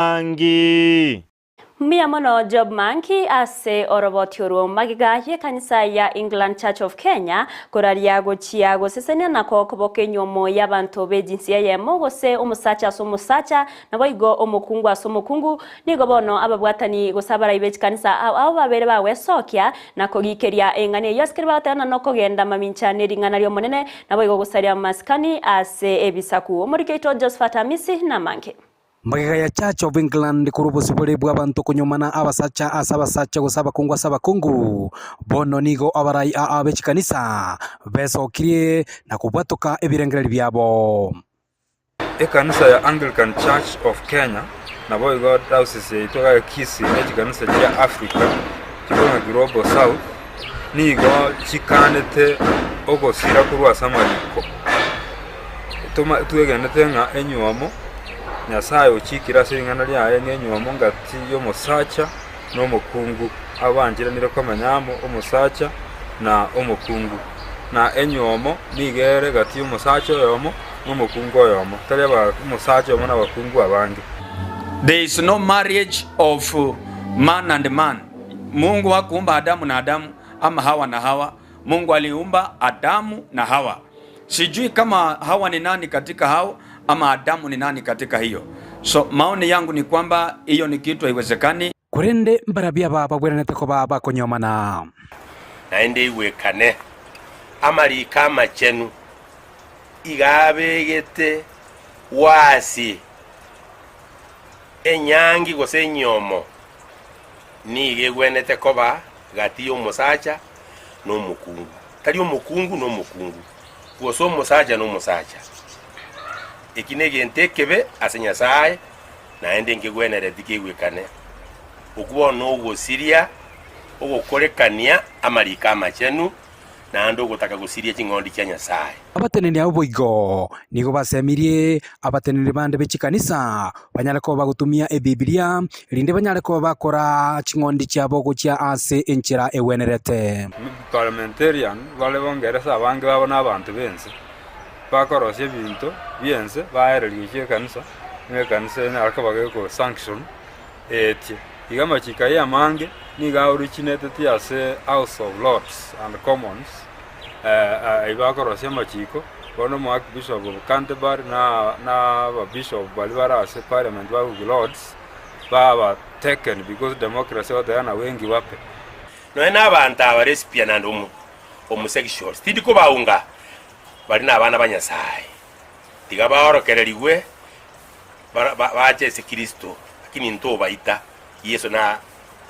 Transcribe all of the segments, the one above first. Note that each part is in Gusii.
Mangi. Mbuya mono Job Manki ase oroboti orwo. Magega y'ekanisa ya England Church of Kenya koraria gochia gosesenia nako koboka enywomo y'abanto b'ejinsia eyemo gose omosacha ase omosacha naboigo omokungu ase omokungu nigo bono ababwatani gose abarai be chikanisa ao ao babere bagwesokia na kogikeria eng'ana eyio ase keri bagoteba ng'a nokogenda mamincha nering'ana ri'Omonene naboigo gosaria amasikani ase ebisaku. Omoriki oito Josephat Amisi namange. Magega ya Church of England korwa obosibore bw'abanto konyomana abasacha ase abasacha gose abakungu ase abakungu, bono nigo abarai aa be chikanisa besokirie na kobwatoka ebirengererio biabo. Ekanisa ya Anglican Church of Kenya naboigo diocese yaito iga ya Kisii ne chikanisa chia Africa chikorwa Global South nigo chikanete ogosira korwa ase amariko. Toma twegenete ng'a enywomo, Nyasaye ochikire ase ring'ana riaye ng'a enywomo ngati y'omosacha na omokungu, abancheranire komenya amo omosacha na omokungu. Na enywomo nigo ere gati y'omosacha oyomo na omokungu oyomo, tari aba omosacha oyomo na abakungu abange. There is no marriage of man and man. Mungu hakuumba Adamu na Adamu ama Hawa na Hawa. Mungu aliumba Adamu na Hawa. Sijui kama Hawa ni nani katika hao ama Adamu ni nani katika hiyo. So maoni yangu ni kwamba hiyo ni kitu haiwezekani. Korende mbarabwo aba bagwenerete koba bakonyomana. Naende igwekane amariiko amachenu iga abegete wasi enyangi gose enyomo nigo egwenerete koba gati y'omosacha na omokungu, tari omokungu na omokungu, gose omosacha na omosacha. Eki negento ekebe ase Nyasae, naende nkegwenereti kegwekane. Okwo bono nogosiria ogokorekania amariko amachenu, naende ogotaka gosiria ching'ondi chia Nyasae. Abateneni abwo boigo nigo basemirie abateneneri bande be chikanisa banyare koba bagotumia Ebibilia, erinde banyare koba bakora ching'ondi chiabo gochia ase enchera egwenerete. Parliamentarian bare bongeresa abange babo nabanto b'ense, bakorosia ebinto bi'ense baereria gochia ekanisa, ng'a ekanisa enyare koba geko sanction eetie. Iga amachiko ayio amange nigo aoriginateti ase House of Lords and Commons, ayio bakorosia amachiko, bono omo Archbishop of Canterbury na na ababishop baria bare ase parliament ba Lords, baba taken because democracy egoteba ng'a wengi wape. Nonya nabanto aba lesbian and homosexuals, tindi kobaunga, baria nabana ba Nyasae. Tiga baorokererigwe bache ase Kristo, lakini ntobaita. Yeso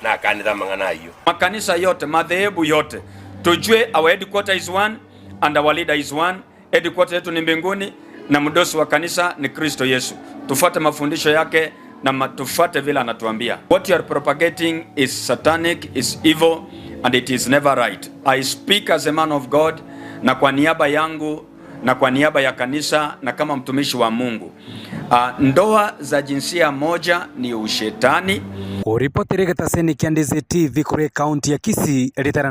nakanete amang'ana ayio. Makanisa yote, madhehebu yote, tujue our headquarter is one and our leader is one. Headquarter yetu ni mbinguni na mdosi wa kanisa ni Kristo Yesu. Tufuate mafundisho yake na tufuate vile anatuambia. What you are propagating is satanic, is evil and it is never right. I speak as a man of God na kwa niaba yangu na kwa niaba ya kanisa na kama mtumishi wa Mungu. Uh, ndoa za jinsia moja ni ushetani. Oripotire egetaseni kia Ndisi TV korwa ekaunti ya Kisii, ritera.